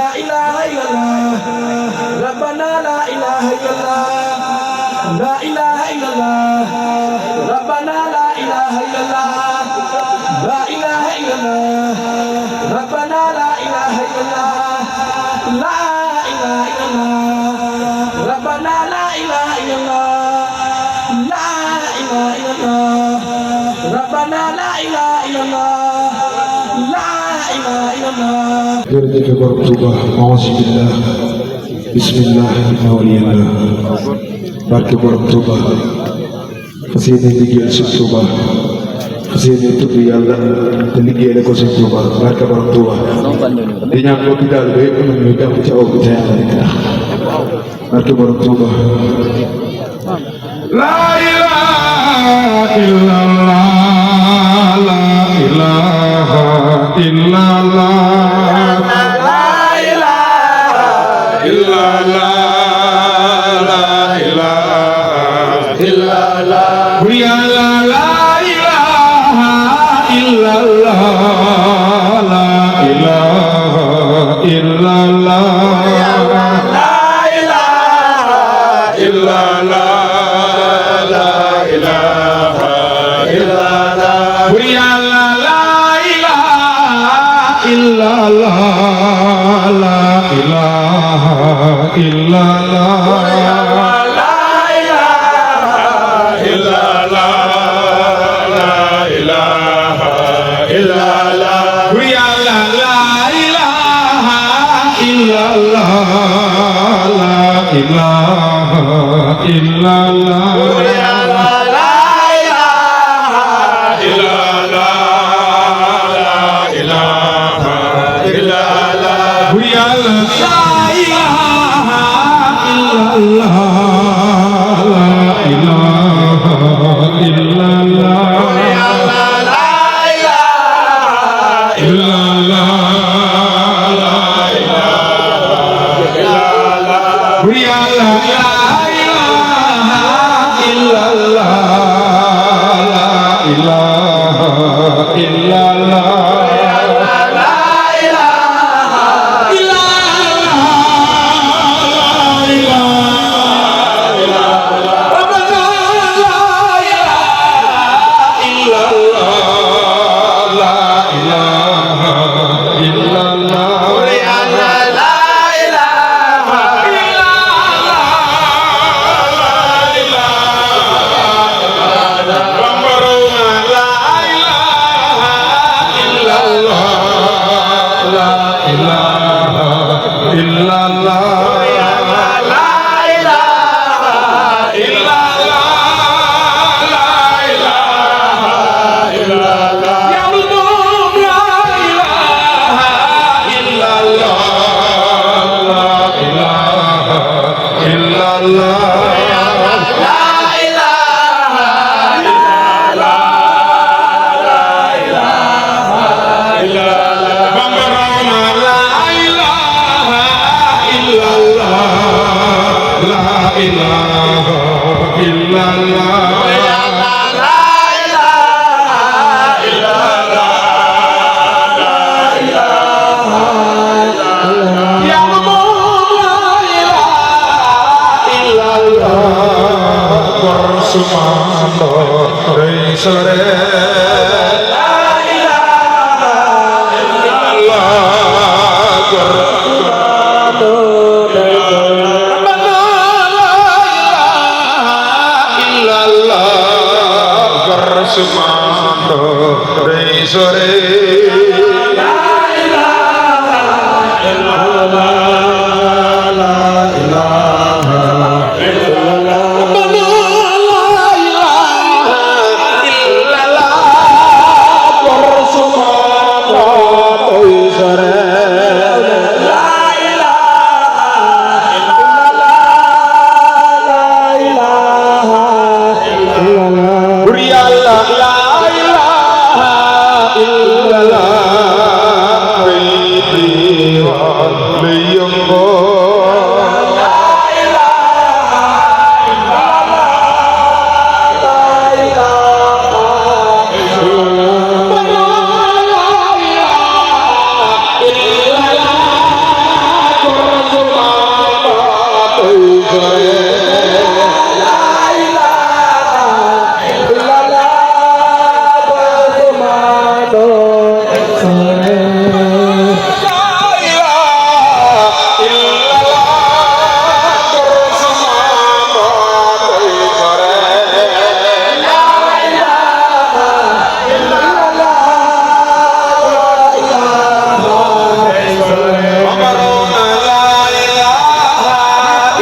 لا إله إلا الله ربنا لا إله إلا الله لا إله إلا الله ربنا لا إله إلا الله لا إله إلا الله ربنا لا إله إلا الله لا إله إلا الله ربنا لا إله إلا الله لا إله إلا الله ربنا لا إله إلا الله لا إله إلا الله jërëjëf borom Touba auzu billah bismillah inna waliyallah barke borom Touba fas yéene liggéeyal Sëñ Touba fas yéene tudd yàlla te liggéeyale ko Sëñ Touba barke borom Touba di ñaan mbokki daal ba yëpp ñu jàpp ci aw bi te yàlla rek tax barke borom Touba la ilaha illallah la ilaha illallah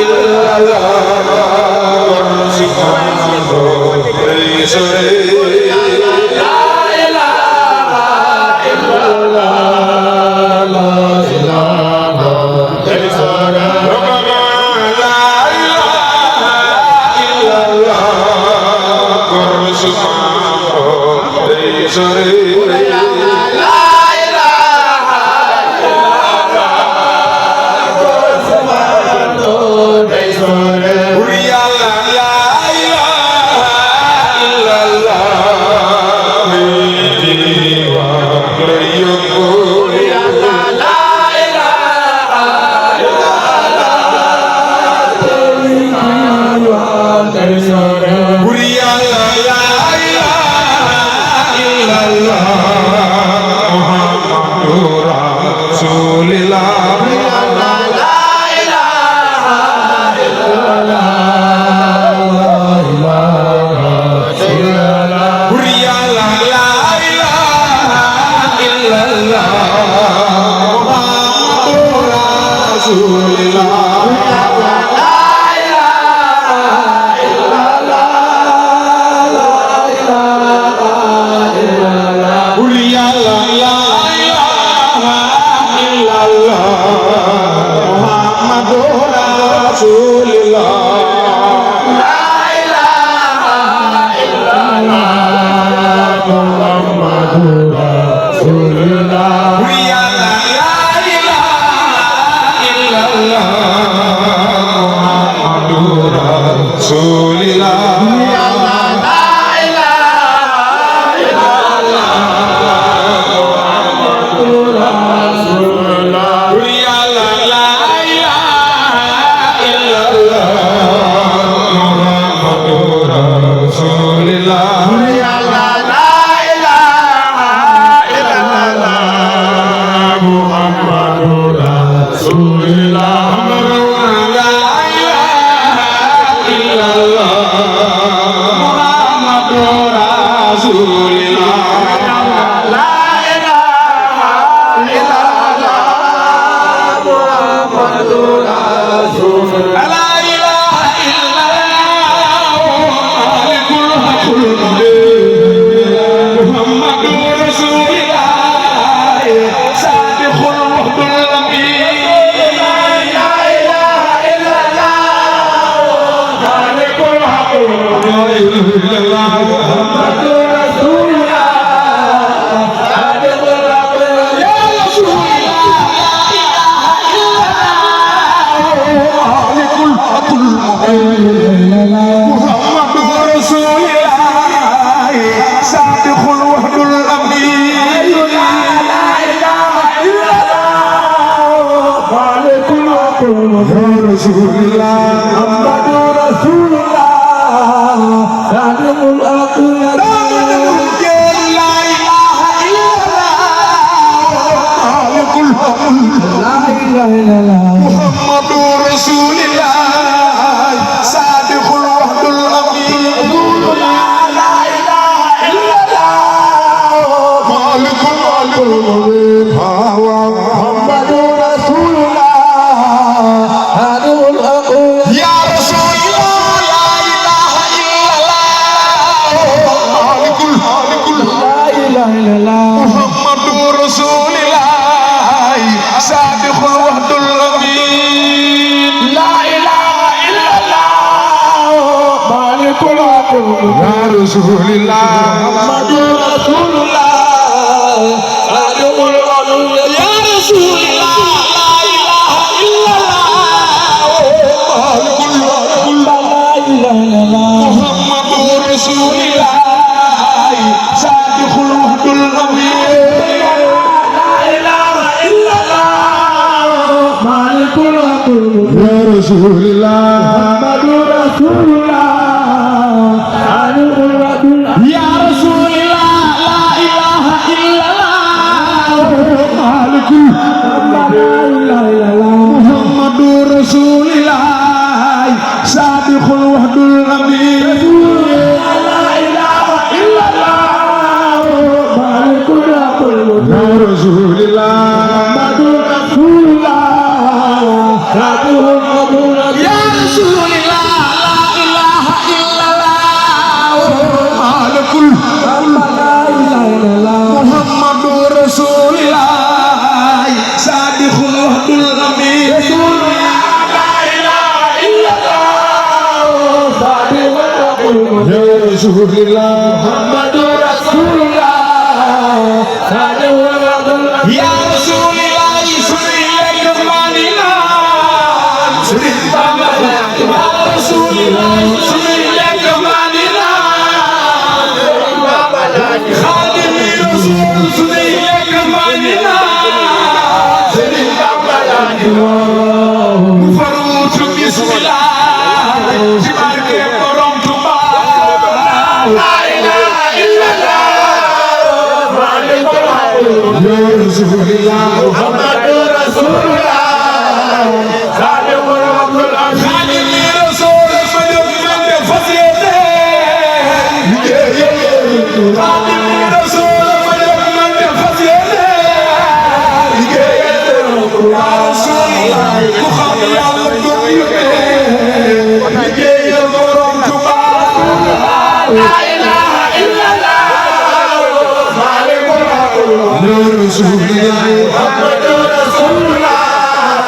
إلا Ya رسول الله محمد رسول الله صادق الوعد الأمين يا رسول الله صلي لك مالنا سري يا رسول الله صلي لك مالنا خادم رسول صلي لك مالنا مفروض بسم الله تبارك برم تبا لا إله إلا الله مالك الحق يا رسول الله محمد رسول الله صادق الوعد الأمين خادم رسول مدد من فسيته خادم رسول مدد من فسيته يا رسول الله مخاطي الله يا برم تبا لا إله إلا الله مالك الحق يا رسول الله محمد رسول الله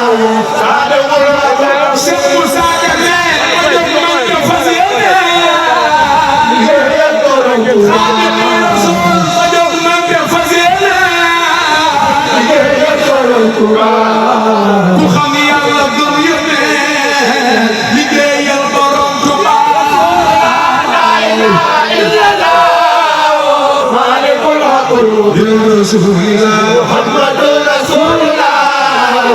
صادق الوعد الأمين شيخ موسى كريم مدد من فسيته خادم رسول مدد من فسيته ku xam yàlla gëm yónnee liggéeyal borom Tuuba لا إله إلا الله مالك الحق ya rasulillah محمد رسول الله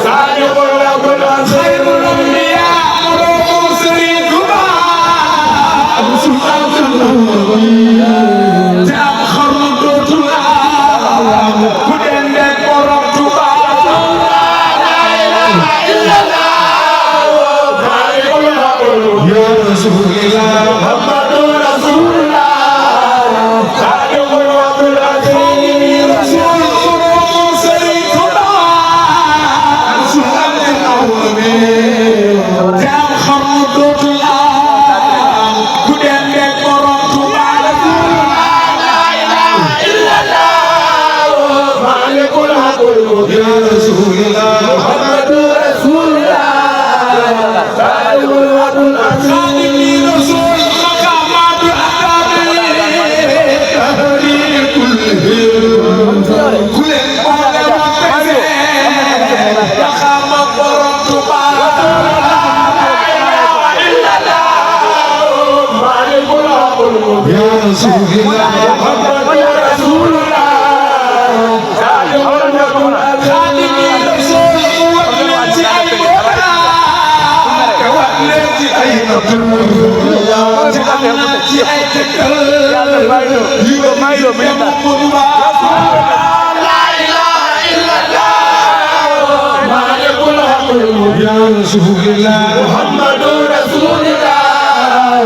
صادق الوعد الأمين xayrul anbiya borom Sëriñ Tuuba te am xarnu dootul am ku dendeek borom Tuuba إلا الله مالك الحق ya rasulillah محمد رسول الله صادق الوعد الأمين rasul borom Sëriñ Tuuba te am xarnu dootul am ku dendeek borom Tuuba لا إله إلا الله مالك الحق ya rasulillah محمد رسول الله صادق الوعد الأمين خادمي رسول مقامات أدابي كل المعنى وقفه مقام برم Tuuba مالك الحق يا رسول الله محمد رسول الله صادق الوعد الأمين خادمي رسول وقلتي أي وقلتي أي جعلتي أي لا إله إلا الله مالك الحق يا رسول الله محمد رسول الله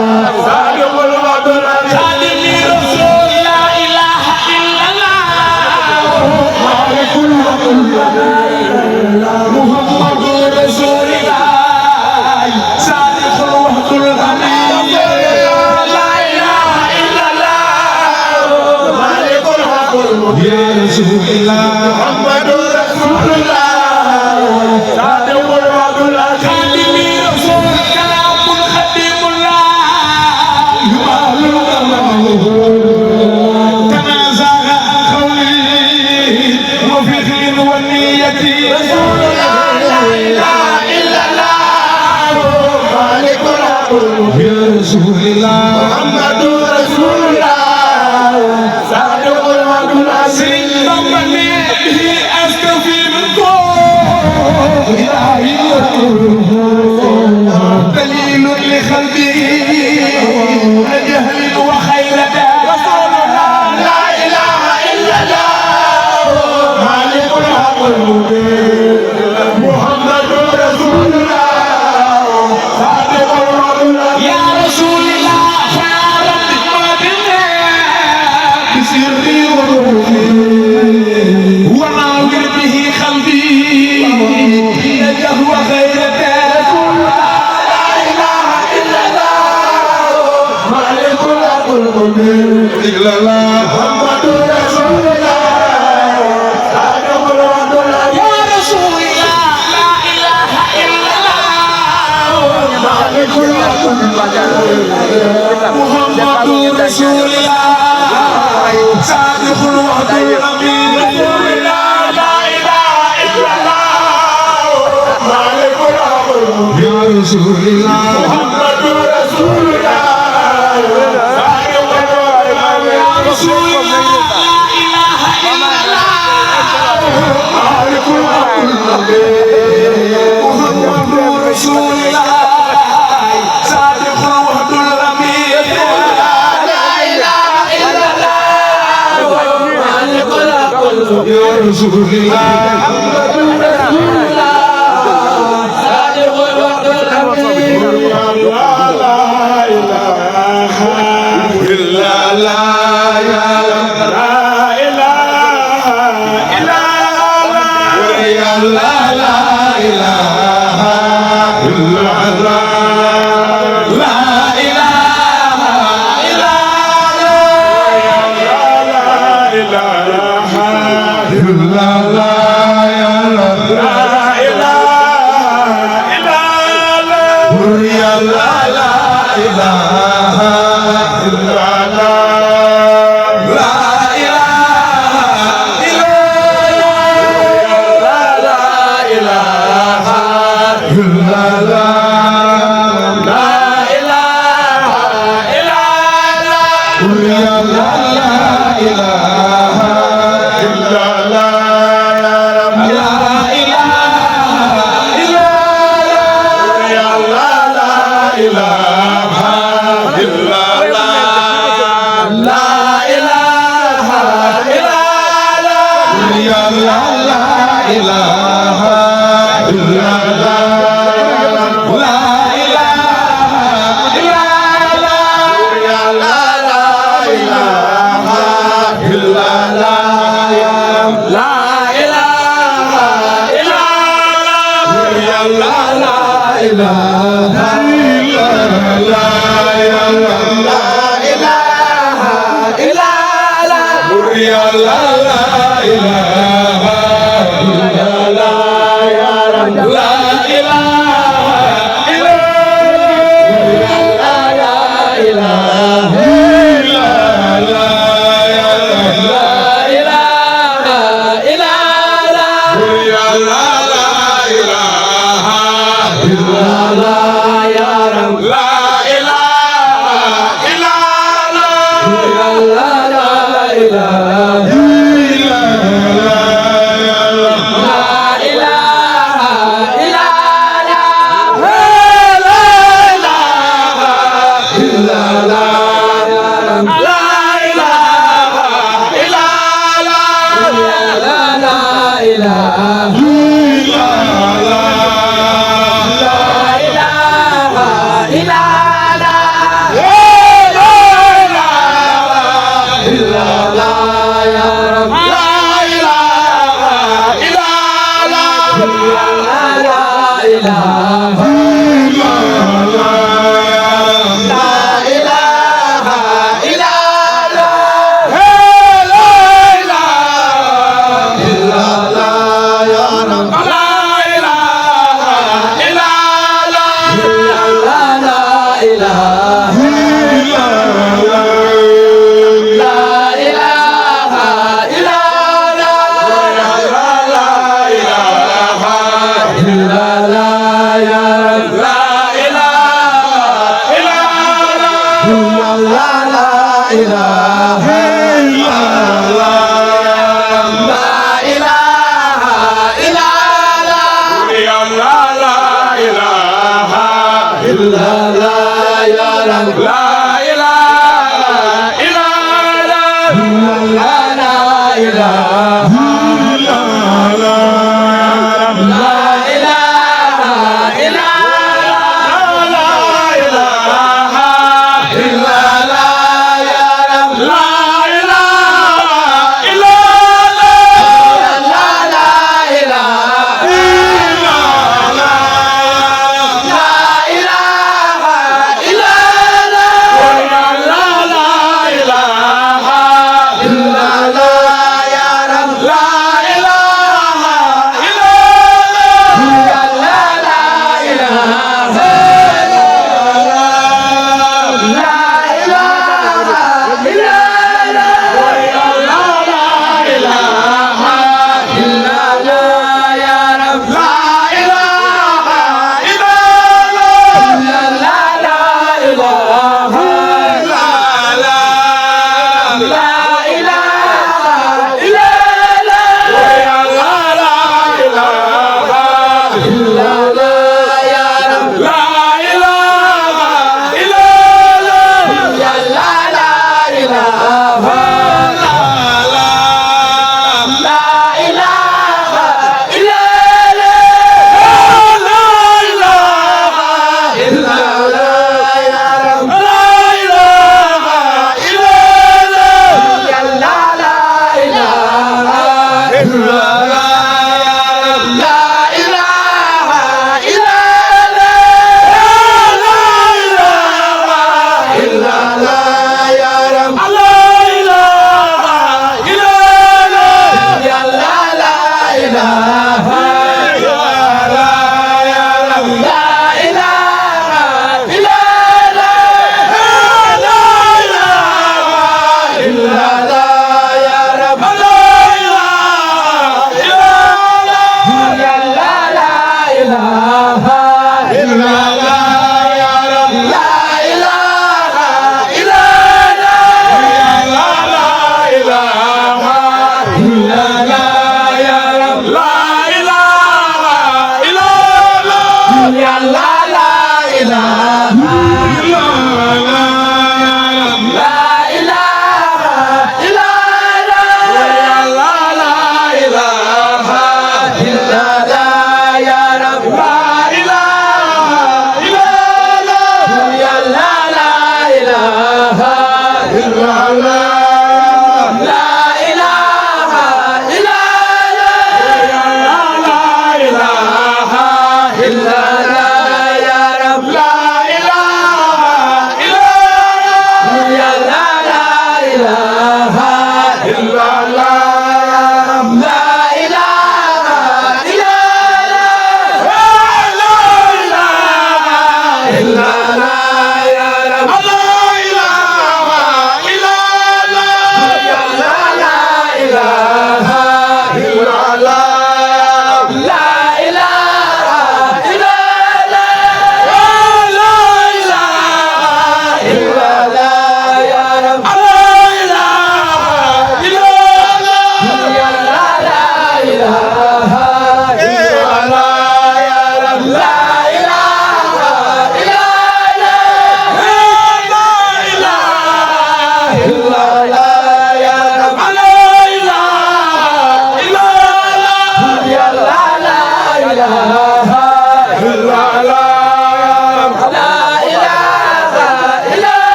صادق الوعد الأمين خادمي رسول لا إله إلا الله مالك الحق محمد رسول الله صادق الوعد الأمين لا إله إلا الله مالك الحق يا رسول الله محمد رسول الله صادق الوعد الأمين خادمي رسول كلام خديم الله تنازع قولي وفكر والنية لا إله إلا الله مالك الحق يا رسول الله محمد رسول الله صادق الوعد الأمين ربني به أستفي منكم إلهي دليل لخلقي جهل وخيرة لا إله إلا الله مالك الحق محمد رسول الله صادق الوعد الأمين يا رسول الله فعلت ما بنا بسري وروحي وناول به قلبي يهوى خيرته لا إله إلا الله مالك الحق إلا الله محمد رسول الله صادق الوعد الأمين يا رسول الله لا إله إلا الله محمد رسول الله صادق الوعد الأمين لا إله إلا الله مالك الأمر يا رسول الله محمد رسول الله صادق الوعد الأمين يا رسول الله لا إله إلا الله مالك الأمر محمد رسول الله صادق الوعد الأمين لا إله إلا الله مالك الأمر يا رسول الله محمد رسول الله صادق الوعد الأمين لا إله إلا الله يا لا إله إلا الله يا لا إله إلا الله لا إله إلا الله يا لا إله إلا الله يا لا إله إلا الله يا لا إله إلا الله لا إله إلا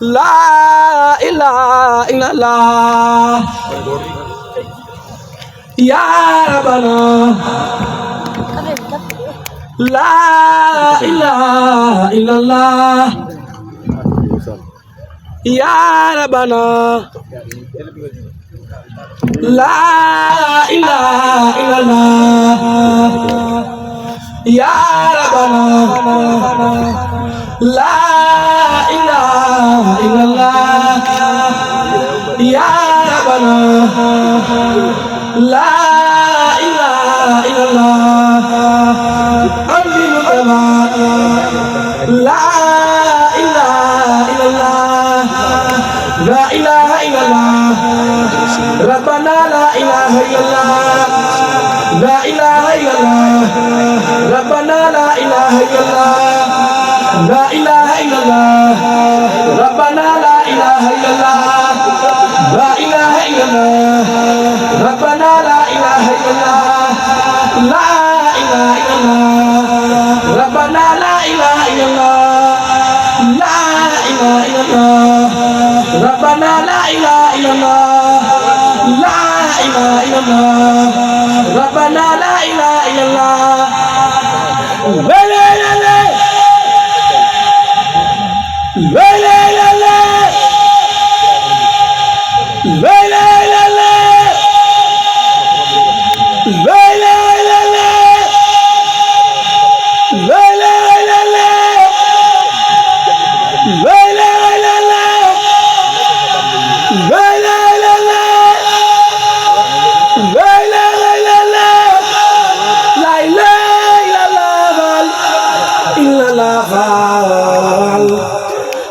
La ilaha illallah ya Rabbana La ilaha illallah ya Rabbana La ilaha illallah ya Rabbana La ilaha illallah ya Rabbana La ilaha illallah amin La ilaha illallah La ilaha illallah Rabbana la ilaha illallah La ilaha illallah Rabbana la ilaha illallah La ilaha illallah Rabbana la ilaha illallah La ilaha illallah Rabbana la ilaha illallah La ilaha illallah Rabbana la ilaha illallah La ilaha illallah Rabbana la ilaha illallah La ilaha illallah Rabbana la ilaha illallah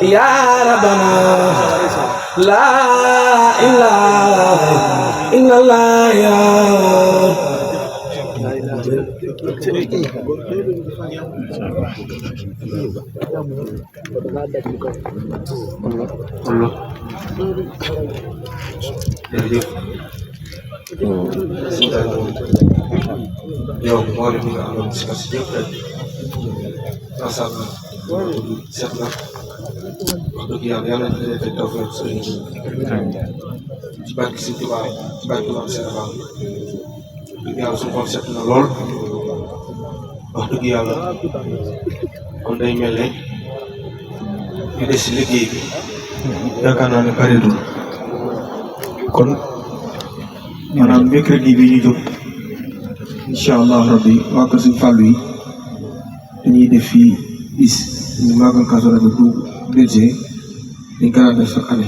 Ya Rabbana La ilaha illallah ya Allah. Yow moo leen di nga amoon si yëpp rek macha allah seet na wax dëgg yàlla nañu defee tawfeex sëriñ bi ci barke Sëriñ Tuubaa ci barke Maam Sénégal dëgg yàlla suñu xol set na lool wax dëgg yàlla kon day mel ne ñu des ci liggéey bi yaakaar naa ne pareetul kon maanaam mercredi bi ñu jóg incha allah rabbi waa kër Sëriñ Fallou yi dañuy def fii bis ñu màggal Kazu Rajab bu Berger dañ ko daan def chaque année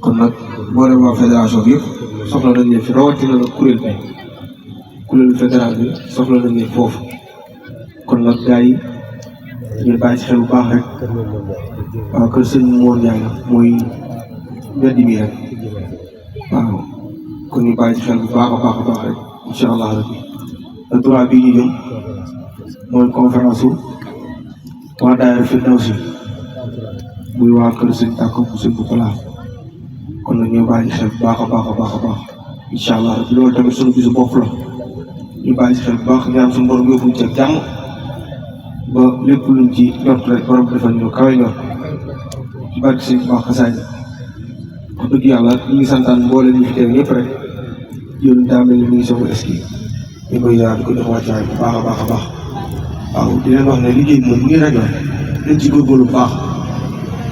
kon nag boole waa fédération bi yëpp soxla nañ leen fi rawatina nag kuréelu fédéral bi soxla nañ leen foofu kon nag gars yi ñu bàyyi ci xel bu baax rek waaw kër sëñ Mor Ndiaye la mooy mbedd mi rek waaw kon ñu bàyyi ci xel bu baax a baax rek incha allah rabbi le 3 bii ñu jëm mooy conférence su waa daayira Firdawsi muy waa kër sëñ Tàkko bu sëñ bu Kolaa kon nag ñu bàyyi ci xel bu baax a baax incha allah rabbi loolu tamit suñu bisu bopp la ñu bàyyi ci xel bu baax ñaan suñu borom yóbbuñ ci jàmm ba lépp luñ ci jot rek borom defal ñu kawe ñor ci barke sëñ bu baax xasaay wax dëgg yàlla ñu ngi santaan mboolem ñu fi teew ñëpp rek yow daa mel ni mu ngi soog a eski ñu koy yaar di ko jox wàccaay bu baax a baax waaw di leen wax ne liggéey bi moom bu ñu rajo dañ ci góorgóorlu bu baax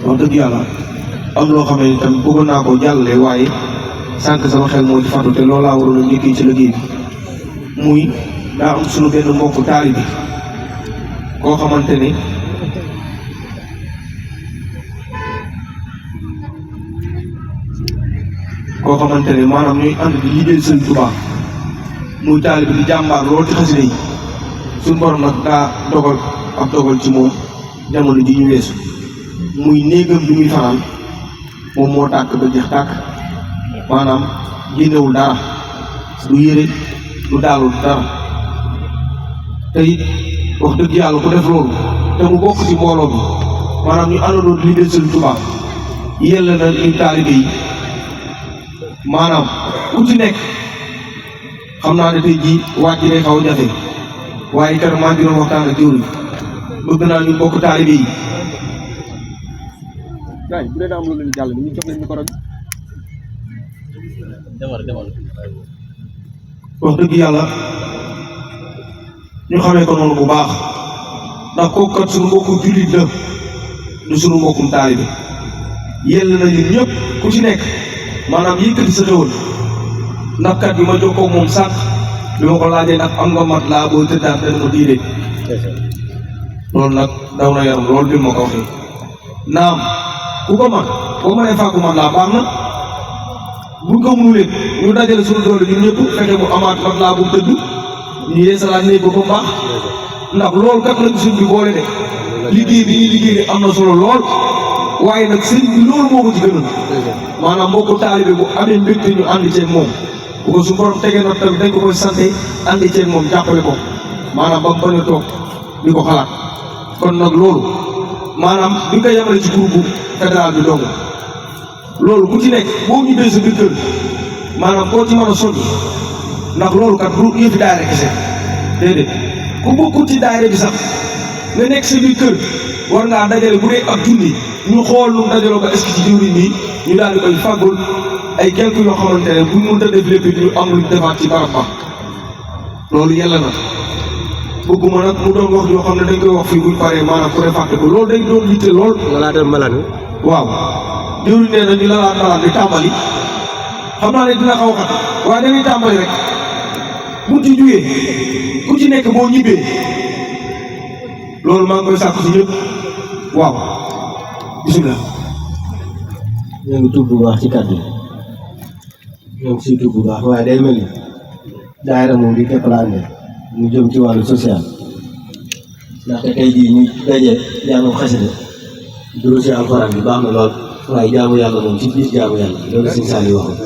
wax dëgg yàlla am loo xam ne tam bëggoon naa ko jàllale waaye sànq sama xel moo ci fàttu te loolu laa waroon a njëkkee ci liggéey bi muy daa am suñu benn mbokku taalibe bi koo xamante ne maanaam ñuy ànd di liggéey Sëriñ Tuubaa muy taalibe bi di jàmbaar loolu ci xasida yi suñu borom nag daa dogal ab dogal ci moom jamono ji ñu weesu muy néegam bi muy fanaan moom moo tàkk ba jeex tàkk maanaam génnewul dara du yére du daalul dara te it wax dëgg yàlla ku def loolu te mu bokk ci mbooloo bi maanaam ñu àndandoo di liggéey Sëriñ Tuubaa yella na ñu taalibe yi maanaam ku ci nekk xam naa ne tey jii waaj ji day xaw a jafe waaye kër maa ngi doon waxtaan ak jëwriñ bëgg naa ñu bokk taalibe yi. gars yi bu dee daa am loolu leen jàll ñu jox leen micro bi. demal. wax dëgg yàlla ñu xamee ko noonu bu baax ndax kooku kat suñu mbokku jullit la du suñu mbokkum taalibe yell na ñun ñëpp ku ci nekk maanaam yëkkati sa xewal ndax kat bi ma jokkoo moom sànq bi ma ko laajee ndax am nga mat laa boo tëddaat dana ma diire loolu nag daw na yaram loolu bi ma ko waxee naam ku ko man boo mënee fàggu mat laa baax na buñ ko mënulee ñu dajale suñu doole ñun ñëpp fexe mu amaat mat laa bu tëdd ñu yeesalaat néeg ba mu baax ndax loolu kat lañ suñ bi boole de liggéey bi ñuy liggéey am na solo lool waaye nag sëñ bi loolu moo ko ci gënal maanaam mbokku taalibe bu amee mbégte ñu ànd ceeg moom bu ko su borom tegee not tamit dañ ko koy santé ànd ceeg moom jàppale ko maanaam ba mu bañ a toog di ko xalaat kon nag loolu maanaam duñ ko yemale ci groupe fédéral bi dong loolu ku ci nekk boo ñibbee sa biir kër maanaam koo ci mën a soññ ndax loolu kat du yëfi daayira kese déedéet ku bokkut ci daayira bi sax nga nekk sa biir kër war ngaa dajale bu dee ab junni ñu xool nu dajaloo ba est-ce que ci jëwriñ bi ñu daal di koy fàggul ay quelques yoo xamante ne buñ mënta def lépp ñu am luñ defaat ci barab ba loolu yàlla na bëgguma nag mu doon wax yoo xam ne dañ koy wax fii buñ paree maanaam ku ne fàtte ko loolu dañ doon yitte lool. lalaatal malaan waaw jëwriñ nee na ñu lalaat malaan di tàmbali xam naa ne dina xaw xat waaye dañuy tàmbali rek buñ ci jugee ku ci nekk boo ñibbee loolu maa ngi koy sàkku ci ñëpp waaw bisimilah. ñoo ngi tuub bu baax ci kàddu ñoo ngi siy tuub bu baax waaye day mel ni daayira moom bi képp la àndee mu jëm ci wàllu social ndaxte tey jii ñu daje jàngam xasida duru si alxuraan bi baax na lool waaye jaamu yàlla moom ci biir jaamu yàlla loolu sëñ Saliou waxoon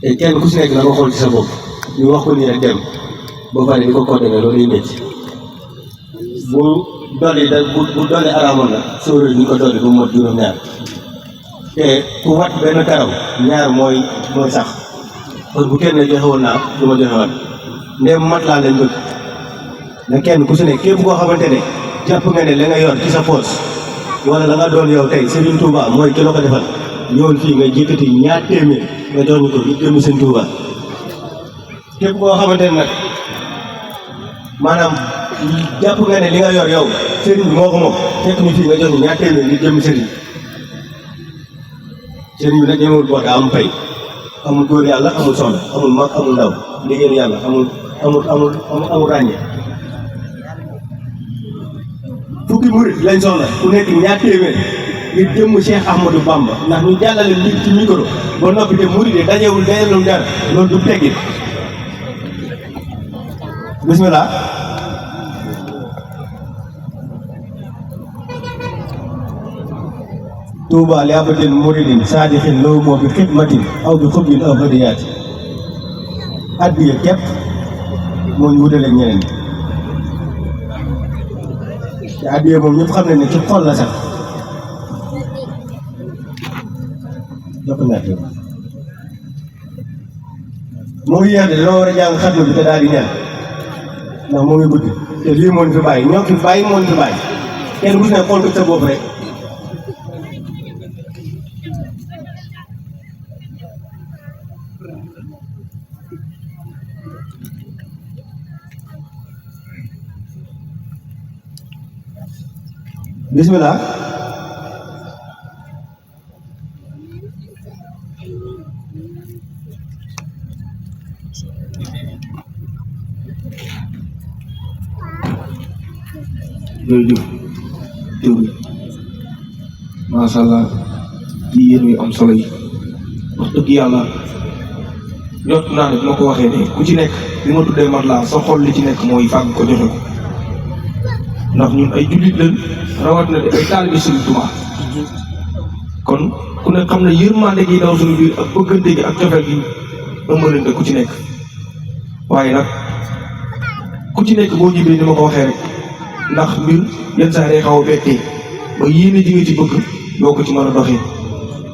te kenn ku si nekk na nga xool ci sa bopp ñu wax ko nii rek dem ba pare di ko coordonné loolu yi métti bu dolli da bu dolli araamoon la sóoróor ñu ko dolli bu mot juróom-ñaar te ku wat benn karaw ñaar mooy sax kon bu kenn joxe woon naa du ma joxe waat ndéem mat laa lañ bëgg na kenn ku si nekk képp koo xamante ne jàpp nga ne la nga yor ci sa poos wala la nga doon yow tey Serigne Touba mooy ki la ko defal ñëwul fii nga jëkkati ñaar téeméer nga jox ñu ko ñu jëm Serigne Touba képp koo xamante ne nag maanaam jàpp nga ne li nga yor yow Serigne bi moo ko moom fekk ñu fii nga jox ñu ñaar téeméer ñu jëm Serigne bi nag ñëwul boo daa am pay amul góor yàlla amul soxna amul mag amul ndaw liggéeyu yàlla amul ràññee fukki murit lañ soxla ku nekk ñaar téeméer ngir jëmm Cheikh Ahmadou Bamba ndax ñu jàllale mbir ci micro ba noppi de murit yi dajewul dara loolu du teggin bismillah Touba li abadin muridin saadixin law moo bi xidmatin aw bi xubbin aw hadiyaati addiya képp moo ñu wutale ñeneen te addiya moom ñëpp xam nañ ne ci xol la sax jokk naa fi moo ngi yéex de dañoo war a jàng xatma bi te daal di ñaan ndax moo ngi guddi te lii moo ñu fi bàyyi ñoo fi bàyyi moo ñu fi bàyyi kenn ku ci ne xool ko sa bopp rek bismillah jërëjëf jërëjëf macha allah ci yéen yu am solo yi wax dëgg yàlla jot naa ne bu ma ko waxee ne ku ci nekk li ma tuddee mat laa sa xol li ci nekk mooy fàgg ko joxe ko ndax ñun ay jullit lañ rawat na de ay taalibe Sëriñ Tuubaa kon ku ne xam ne yërmande gi daw suñu biir ak bëggante gi ak cofeel gi ëmbalante ku ci nekk waaye nag ku ci nekk boo jibee ni ma ko waxee rek ndax mbir yenn saa day xaw a bettee ba yéene ji nga ci bëgg doo ko ci mën a doxee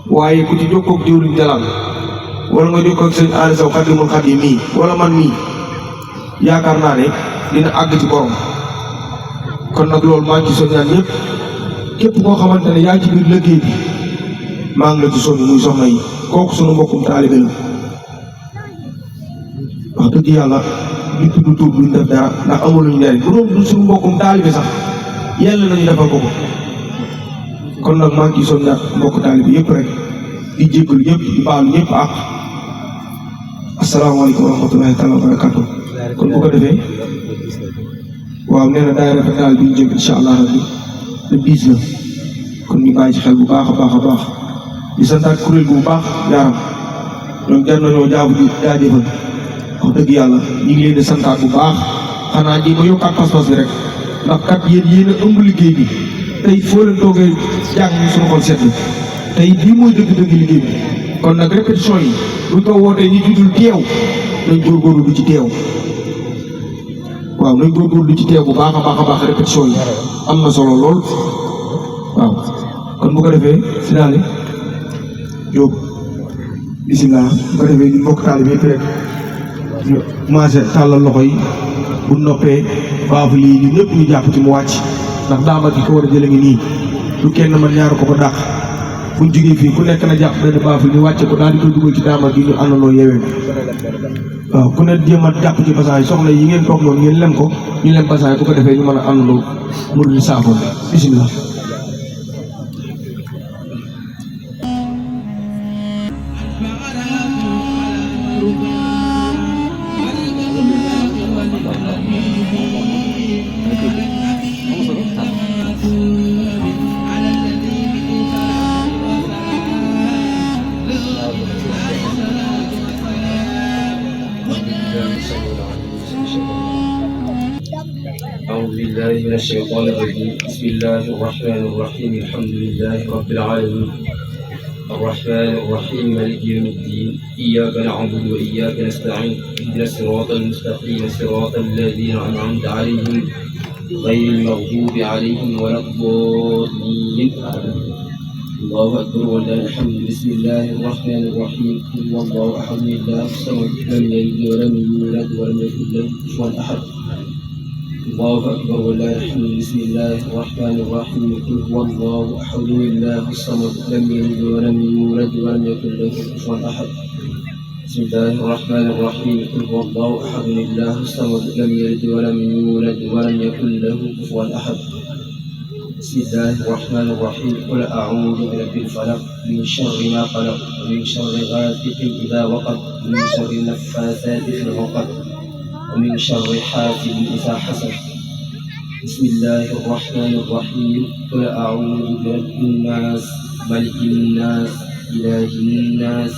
waaye ku ci jokkoo ak jëwriñ Jalal wala nga jokkoo ak sëñ Aliou Sow Xadimul Xadim mii wala man mii yaakaar naa ne dina àgg ci borom kon nag loolu maa ngi ci soññaan ñëpp képp koo xamante ne yaa ci biir liggéey bi maa ngi la ci soññ muy soxna yi kooku sunu mbokkum taalibe la wax dëgg yàlla ñu tudd tur duñ def dara ndax amuluñu njariñ bu doon du suñu mbokkum taalibe sax yàlla nañu defal ko kon nag maa ngi ciy soññaat mbokk taalibe yëpp rek di jéggalu ñëpp di baalu ñëpp ak asalaamaaleykum wa rahmatulahi taala wa barakatu kon bu ko defee waaw nee na daayira Fataal bi ñu jëm incha allah rabbi le 10 la kon ñu bàyyi ci xel bu baax a baax a baax di santaat kuréel bu baax yaaram ñoom jar nañoo jaabu di jaajëfal wax dëgg yàlla ñu ngi leen di santaat bu baax xanaa ji ma yokkaat pas-pas bi rek ndax kat yéen a ëmb liggéey bi tey foo leen toogee jàng ñu suñu xol seetlu tey bii mooy dëgg-dëgg liggéey bi kon nag répétition yi buñ ko wootee ñu juddul teew nañ góorgóorlu du ci teew waaw nañ góorgóorlu ci teew bu baax a baax répétition yi am na solo lool waaw kon bu ko defee si daal Jóob bisimilah bu ko defee ñu mbokk taal bi yëpp rek ñu commencé tàllal loxo yi bu noppee baafu lii ñu ñëpp ñu jàpp ci mu wàcc ndax daama gi ko war a jële ngi nii du kenn man ñaar ko dàq buñ jógee fii ku nekk na jàpp benn baafu ñu wàcce ko daal di koy dugal ci daama gi ñu àndandoo yeewee waaw ku ne jéem a jàpp ci basaay soxna yi ngeen toog noonu ngeen lem ko ñu lem basaay bu ko defee ñu mën a àndandoo mu di saafo bisimilah. أعوذ بالله من الشيطان الرجيم بسم الله الرحمن الرحيم الحمد لله رب العالمين الرحمن الرحيم مالك يوم الدين إياك نعبد وإياك نستعين اهدنا الصراط المستقيم صراط الذين أنعمت عليهم غير المغضوب عليهم ولا الضالين الله أكبر ولله الحمد بسم الله الرحمن الرحيم قل هو الله أحد الله الصمد لم يلد ولم يولد ولم يكن له كفوا أحد الله أكبر ولله الحمد. بسم الله الرحمن الرحيم. قل هو الله أحد الله الصمد لم يلد ولم يولد ولم يكن له كفوا أحد. بسم الله الرحمن الرحيم. قل هو الله أحد الله الصمد لم يلد ولم يولد ولم يكن له كفوا أحد. بسم الله الرحمن الرحيم. قل أعوذ برب الفلق من شر ما خلق ومن شر غاسق إذا وقب ومن شر النفاثات في العقد ومن شر حاسد إذا حسد. بسم الله الرحمن الرحيم. قل أعوذ برب الناس ملك الناس إله الناس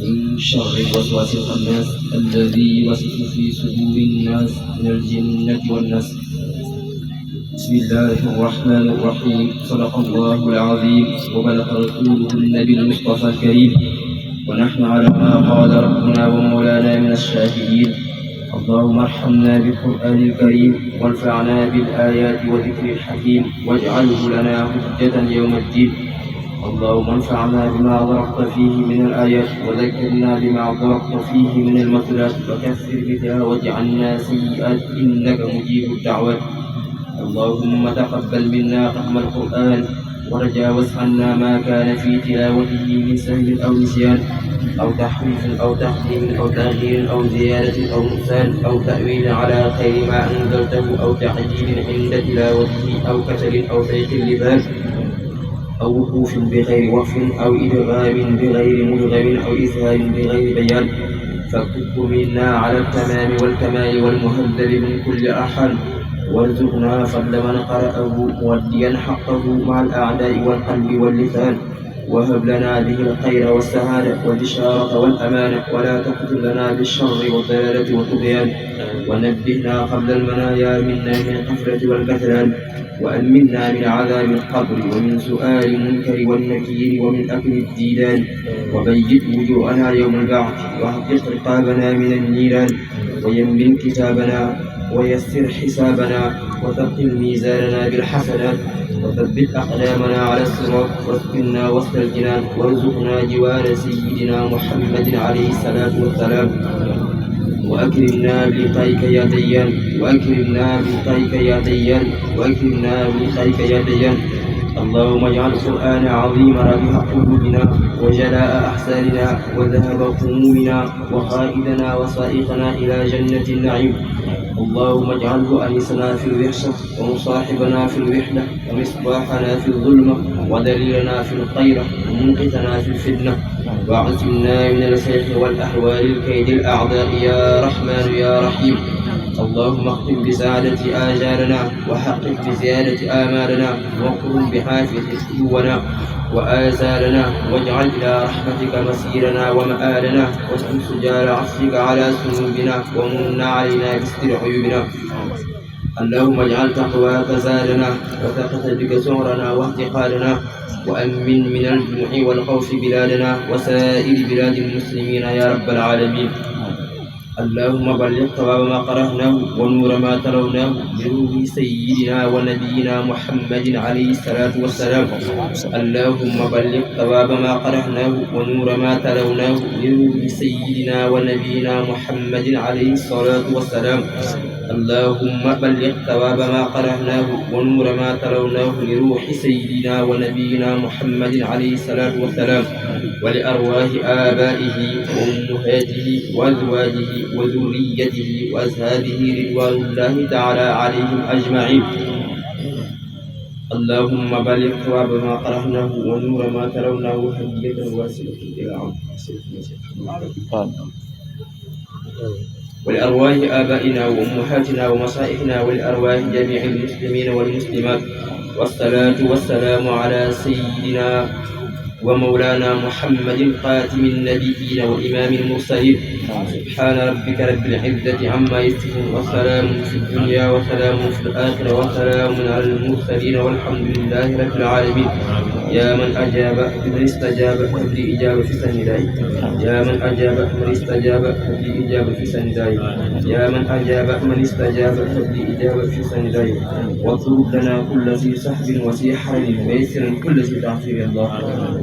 من شر الوسواس الخناس الذي يوسوس في صدور الناس من الجنة والناس. بسم الله الرحمن الرحيم. صدق الله العظيم وبلغ رسوله النبي المصطفى الكريم ونحن على ما قال ربنا ومولانا من الشاهدين. اللهم ارحمنا بالقرآن الكريم وانفعنا بالآيات وذكر الحكيم واجعله لنا حجة يوم الدين. اللهم انفعنا بما ضربت فيه من الآيات وذكرنا بما ضربت فيه من المثلات وكفر بتلاوة عنا سيئات إنك مجيب الدعوات. اللهم تقبل منا فهم القرآن وتجاوز عنا ما كان في تلاوته من سهو أو نسيان أو تحريف أو تقديم أو تغيير أو زيادة أو نقصان أو تأويل على خير ما أنزلته أو تعجيل عند تلاوته أو كسل أو ضيق اللسان أو وقوف بغير وقف أو إدغام بغير مدغم أو إسهام بغير بيان فاكتبه منا على التمام والكمال والمهذب من كل أحد وارزقنا فضل من قرأه موديا حقه مع الأعداء والقلب واللسان وهب لنا به الخير والسعادة والبشارة والأمانة ولا تقتل لنا بالشر والضلالة والطغيان ونبهنا قبل المنايا منا من القفلة والكسلان وأمنا من عذاب القبر ومن سؤال المنكر والنكير ومن أكل الديدان وبيت وجوهنا يوم البعث واهبط رقابنا من النيران ويمن كتابنا ويسر حسابنا وثقل ميزاننا بالحسنات وثبت أقدامنا على الصراط واسقنا وسط الجنان وارزقنا جوار سيدنا محمد عليه الصلاة والسلام وأكرمنا بلقائك يا ديان وأكرمنا بلقائك يا ديان وأكرمنا بلقائك يا ديان. اللهم اجعل القرآن عظيم ربيع قلوبنا وجلاء أحزاننا وذهب همومنا وقائدنا وسائقنا إلى جنة النعيم. اللهم اجعله أنيسنا في الوحشة ومصاحبنا في الوحدة ومصباحنا في الظلمة ودليلنا في الخيرة ومنقذنا في الفتنة واعصمنا من السيخ والأحوال الكيد الأعداء يا رحمن يا رحيم. اللهم اختم بسعادة آجالنا وحقق بزيادة آمالنا واقرم بحافظ سلونا وآزالنا واجعل إلى رحمتك مسيرنا ومآلنا واسكن سجال عفوك على ذنوبنا ومن علينا بستر عيوبنا. اللهم اجعل تقواك زادنا وثقتك سعرنا واهتقالنا وأمن من الجوع والخوف بلادنا وسائر بلاد المسلمين يا رب العالمين. اللهم بلغ ثواب ما قرأناه ونور ما تلوناه بروح سيدنا ونبينا محمد عليه الصلاة والسلام. اللهم بلغ ثواب ما قرأناه ونور ما تلوناه بروح سيدنا ونبينا محمد عليه الصلاة والسلام. اللهم بلغ ثواب ما قرأناه ونور ما تلوناه لروح سيدنا ونبينا محمد عليه الصلاة والسلام ولأرواح آبائه وأمهاته وأزواجه وذريته وأصحابه رضوان الله تعالى عليهم أجمعين. اللهم بلغ ثواب ما قرأناه ونور ما تلوناه هدية واسعة إلى عمد ولأرواح آبائنا وأمهاتنا ومصائحنا ولأرواح جميع المسلمين والمسلمات والصلاة والسلام على سيدنا ومولانا محمد خاتم النبيين وإمام المرسلين. سبحان ربك رب العزة عما يصفون وسلام في الدنيا وسلام في الآخرة وسلام على المرسلين والحمد لله رب العالمين. يا من أجاب من استجاب فلي إجابة في سنداي يا من أجاب من استجاب فلي إجابة في سنداي يا من أجاب من استجاب فلي إجابة في سنداي واطلب لنا كل ذي سحب وسيحر ويسر كل ذي تعصير الله